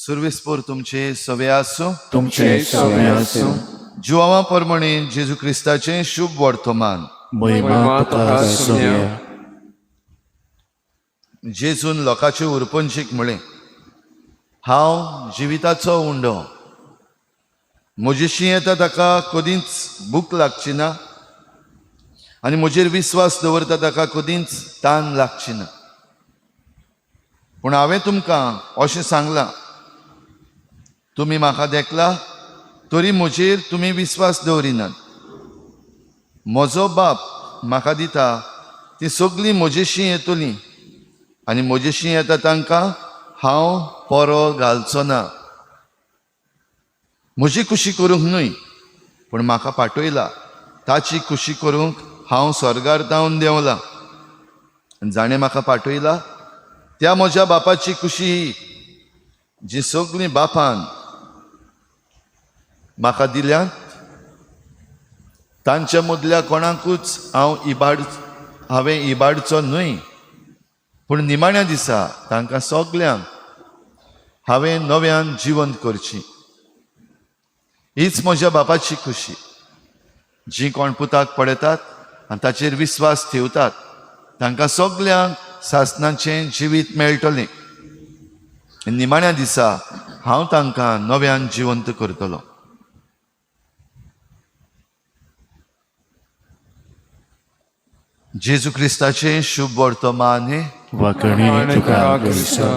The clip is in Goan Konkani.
सुर्वेस्पोर तुमचे सवे आसूं. तुमचे सवे आसूं. जुवांवा प्रमाणे जेजू क्रिस्ताचें शुभ वर्तमान. महिमा तुका सोम्या. जेजून लोकांचे उरपंचीक म्हळें, हांव जिविताचो उंडो. म्हजेशी येता ताका कदींच भूक लागची ना आनी म्हजेर विस्वास दवरता ताका कदींच तान लागची ना. पूण हांवें तुमकां अशें सांगलां, तुमी म्हाका देखला तरी म्हजेर तुमी विस्वास दवरिनात. म्हजो बाप म्हाका दिता ती सगळीं म्हजेशी येतलीं आनी म्हजेशी येता तांकां हांव परो घालचो ना. म्हजी खुशी करूंक न्हय, पूण म्हाका पाठयला ताची खुशी करूंक हांव स्वर्गार जावन देंवला. आनी जाणें म्हाका पाठयला त्या म्हज्या बापाची खुशी ही, जी सगळीं बापान म्हाका दिल्यात तांच्या मदल्या कोणाकूच हांव इबाड हांवें इबाडचो न्हय, पूण निमाण्या दिसा तांकां सगल्यांक हांवें नव्यान जिवंत करची. हीच म्हज्या बापाची खुशी. जीं कोण पुताक पळयतात आनी ताचेर विस्वास ठेवतात तांकां सगल्यांक सासणाचें जिवीत मेळटलें. निमाण्या दिसा हांव तांकां नव्यान जिवंत करतलो. जेजू क्रिस्ताचें शुभ वर्तमान हें. वाकणी तुका क्रिस्ता.